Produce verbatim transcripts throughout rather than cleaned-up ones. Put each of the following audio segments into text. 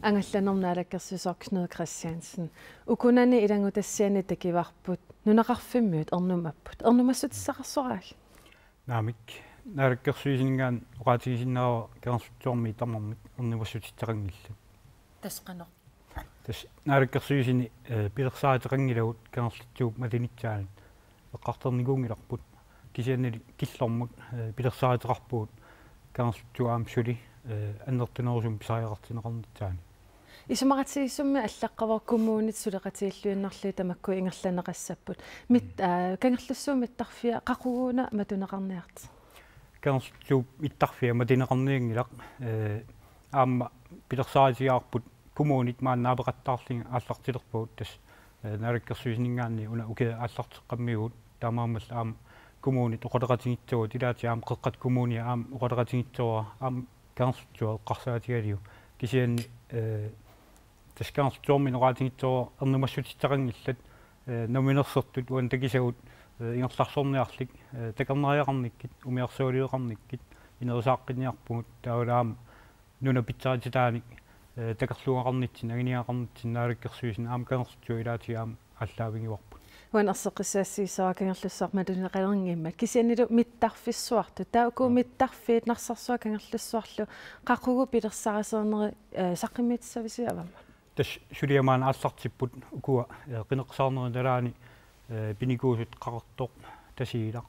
Angallannermut naalakkersuisoq Knud Kristiansen. Ukunani ilanngutassiani takivarput nunaqarfimmiut ernumapput. Ernumassutissaqarsoraagit? Naamik, naalakkersuisuninngaanniit oqaatigisinnaavara Kangerlussuarmiit tamarmik ernumassutissaqanngillat. Tassa qanoq? Tassa naalakkersuisuni, eh, pilersaaruteqanngilagut Kangerlussuup malinissaanut. Eqqartornikuunngilarput. Kisiannili killormut, eh, pilersaaruteqarpugut Kangerlussuup aamma suli, eh, annertunerusumik pisariaqartinneqarnissaanut. Isumaqatigiissummi allaqqavoq kommunit suleqatigiilluinnarlugit tamakku ingerlanneqassapput. Mit-, aa, Kangerlussuup mittarfia qaqugu una matuneqarniartigu? Kangerlussuup mittarfia matuneqarnianngilaq, eh, aamma pilersaarutigaarput kommunit maani naapeqattaarlugit aallartilerpagut tassa, eh, naalakkersuisuninngaanniit una ukiaq aallarteqqammerpugut taamaammallu aamma kommunit oqaloqatigiissavagut ilaatigut aamma Qeqqata Kommunia aamma oqaloqatigiissavara aamma Kangerlussuaq eqqarsaatigalugu kisianni, eh, tassa Kangerlussuarmiit oqaatigiissavara ernumassutissaqanngillat, eh, namminersortut uani takusagut, eh, ingerlarsorniarlik, eh, takornariaqarnikkut, umiarsualiveqarnikkut, inerisaaqqinniarpugut, taavalu aamma nunap pitsarititaanik, eh, takorluugaqarnitsinni, anguniagaqarnitsinni, naalakkersuisuni aamma Kangerlussuaq ilaatigut aamma aallaavigivarput. Uani erseqqissaassavara Kangerlussuaq matuneqalerngimmat. Kisiannili mittarfissuartut. Taava uku Aa. mittarfiit Narsarsuaq Kangerlussuarlu qaqugu pilersaarusiornerit, eh, saqqummiutissavisiuk avammut? Tassa suliaq maani aallartipput ukua, eh, qineqqusaarnerup nalaani, eh, pinikuusut Qaqortoq, Tasiilaq,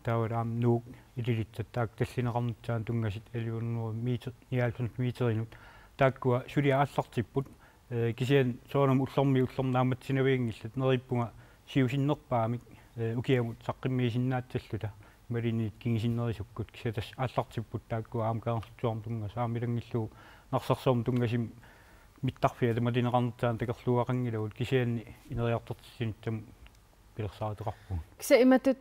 taavalu aamma Nuuk, Ilulissat taakku tallineqarnissaannut tunngasut elleve hundrede meter, nioghalvfems meterinut. Taakkua suliaq aallartipput, eh, kisianni soorunami ullormiit ullormut naammassinavianngillat neriuppunga siusinnerpaamik, eh, ukiamut saqqummiussinnaassallugit imaluunniit kingusinnerusukkut kisianni tassa aallartipput taakkua aamma Kangerlussuarmut tunngasut aamma ilanngullugu Narsarsuarmut tunngasumik mittarfiata matuneqarnissaanut takorluugaqanngilagut kisianni ineriartortitsinissamut pilersaaruteqarpugut. Kisianni imatut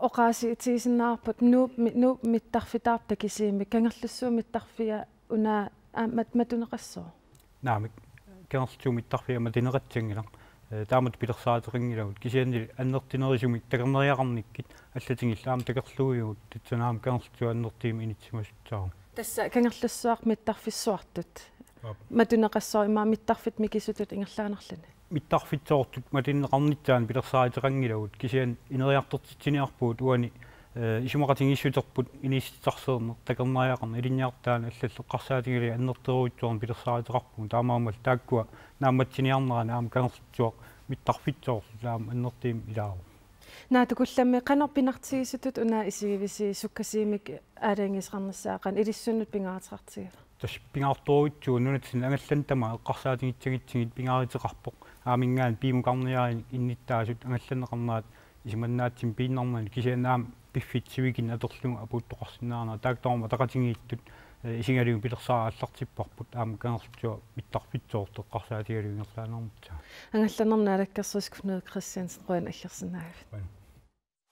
oqaatigisinnaavarput Nuup mi-, Nuup mittarfitaarput takusimasoq Kangerlussuup mittarfia una aamma mat-, matuneqassaaq? Naamik, Kangerlussuup mittarfia matuneqassanngilaq. Eh, taamatut pilersaaruteqanngilagut. Kisianni annertunerusumik takornariaqarnikkut allatigullu aamma takorluuivugut, tassani aamma Kangerlussuaq annertuumik inissisimasussaavugut. Tassa Kangerlussuaq mittarfissuartut. Aap. Matuneqassaaq immaqa mittarfik mikisutut ingerlaannarluni. Mittarfissuartut matuneqarnissaannut pilersaaruteqanngilagut. Kisianni ineriartortitsiniarpugut uani, eh, isumaqatigiissuterput inissitsisarsiorneq, takornariaqarneq, ilinniartitaaneq allallu eqqarsaatigalugit annertoorujussuarnik pilersaaruteqarpugut. Taamaammallu taakkua naammassiniarneranni aamma Kangerlussuaq mittarfissuarlu aamma annertuumik ilaavoq. Naatukullammi qanoq pingaartigisutut una isigivisiuk, sukkasuumik aalajangiisoqarnissaa qanoq ilissinnut pingaaruteqartigiva? Tassa pingaartorujussuuvoq nunatsinni angallanneq tamaat eqqarsaatigissagutsigit pingaaruteqarpoq. Aamma ingammik piumaneqarniarlugu innuttaasut angallanneqarnerat isumannaatsunik piinnarnani kisianni aamma piffissaq sivikinneq atorlugu apuuttoqarsinnaanera taakku tamarmik ataqatigiittut, eh, isigalugu pilersaarutit aallartipparput aamma Kangerlussuaq mittarfissuartut eqqarsaatigalugu ingerlaannarnissaat. Angallannermut naalakkersuisoq Knud Kristiansen, qujanaq aggersinnaagavit. Qujanaq.